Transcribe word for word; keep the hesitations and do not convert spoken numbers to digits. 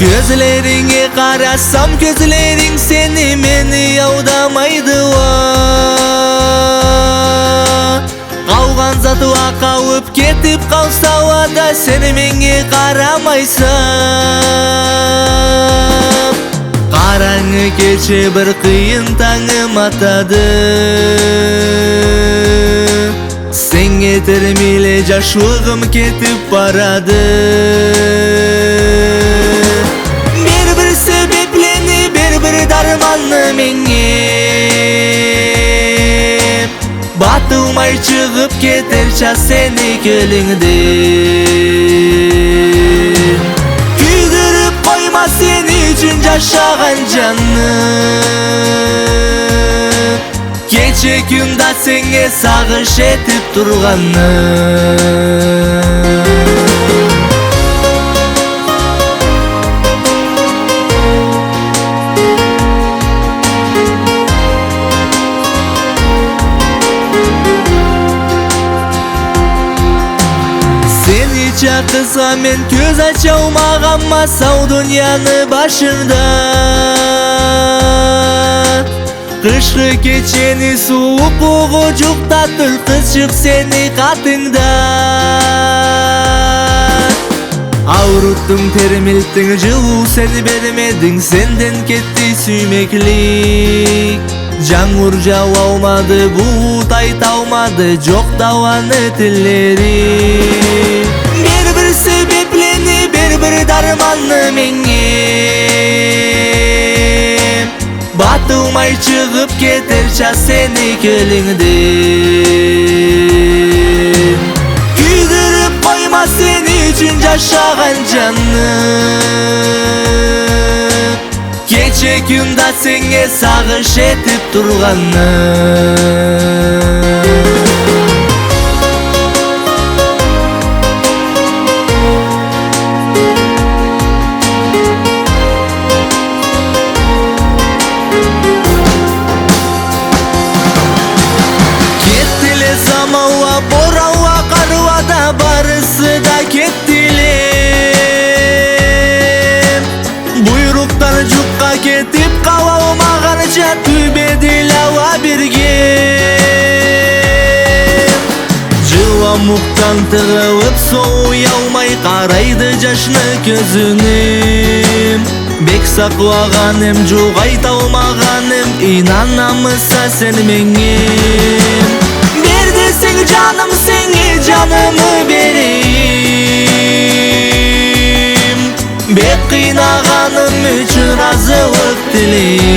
Кёзлеринге къарасам, кёзлеринг сени мени алдамайдыла. Къалгъан затла къалып кетип къалсала да, сен меннге къарамайса. Къарангы кече бир къыйын тангым атады. Сеннге термиле джашлыгъым кетип барады. Бер бир себеплени, бер бир дарманны меннге. Батылмай чыгъып кетерча сени кёлюнгден. Кюйдюрюп къойма сени ючюн джашагъан джанны. Кече-кюн да сеннге сагъыш этип тургъанны. Сенича къызгъа мен кёз ачалмагъанма сау дунияны башында. Къышхы кечени сууукълугъу джукъ да тюл, къызчыкъ, сени къатынгда. Аурутдунг, термилтдинг, джылыу сен бермединг, сенден кетди сюймеклик. Джангур джауалмады, булут айталмады джокъ даланы тиллери. Бер бир себеплени, бер бир дарманны меннге. Батылмай чыгъып кетерча сени кёлюнгден. Кюйдюрюп къойма сени ючюн джашагъан джанны. Кече-кюн да сеннге сагъыш этип тургъанны. Кетдиле заманла, боранла, къарла да, барысы да кетдиле. Буйрукъдан джукъгъа кетип къалалмагъанча, тюбедиле ала бирге. Джыламукъдан тыгъылып, солуялмай къарайды джашны кёзюне. Бек сакълагъан эм, джукъ айталмагъан эм, ийнанамыса сен меннге? Бер десенг, джаным, сеннге джанымы берейим. Бек къыйнагъаным ючюн разылыкъ тилейим.